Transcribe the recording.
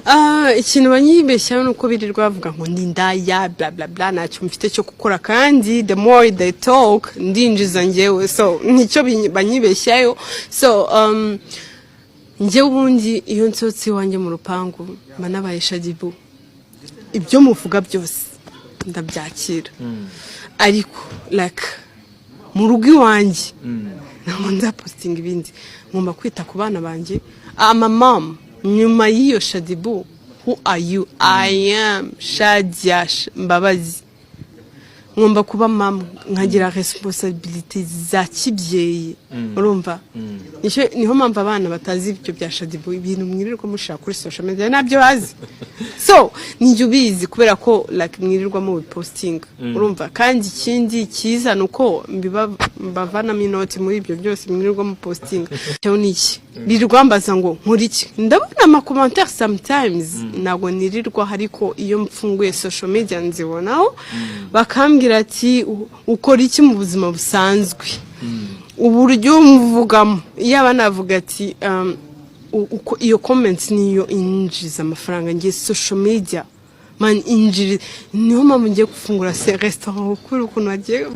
Ah, ikintu banyibeshyaho ni uko birirwa bavuga ngo ni indaya, bla bla bla, ntacyo mfite cyo gukora. Kandi the more they talk, ndinjiza njyewe. So nicyo banyibeshyayo. So njyewe ubundi iyo nsohotse iwanjye mu rupangu, mba nabaye Shaddyboo. Ibyo muvuga byose ndabyakira, ariko like mu rugo iwanjye ntabwo nzapostinga ibindi. Ngomba kwita ku bana banjye. I'm a mom. Nyuma y'iyo Shaddyboo, who are you? I am Shadia Mbabazi. Ngomba kuba mama, nkagira responsabilité za kibyeyi, urumva? Nicyo niho mpamvu abana batazi ibyo bya Shaddyboo. Ibintu mwirirwa mushaka kuri social media ntabyo bazi. So ninjye ubizi, kubera ko like mwirirwa mubipostinga, urumva? Kandi ikindi cyiza ni uko mbavanamo inoti muri ibyo byose mwirirwa mupostinga. Cyo ni iki birirwa mbaza ngo nkora iki? Ndabona amacommentaire sometimes, ntabwo nirirwa, ariko iyo mfunguye social media nzibonaho, bakambwira ati: "Ukora iki mu buzima busanzwe?" Uburyo muvugamo, yaba navuga ati uko iyo comment niyo injiza amafaranga. Ngiye social media, man, injiri. Niyo mpamvu ngiye gufungura se restaurant, gukora ukuntu bagiye.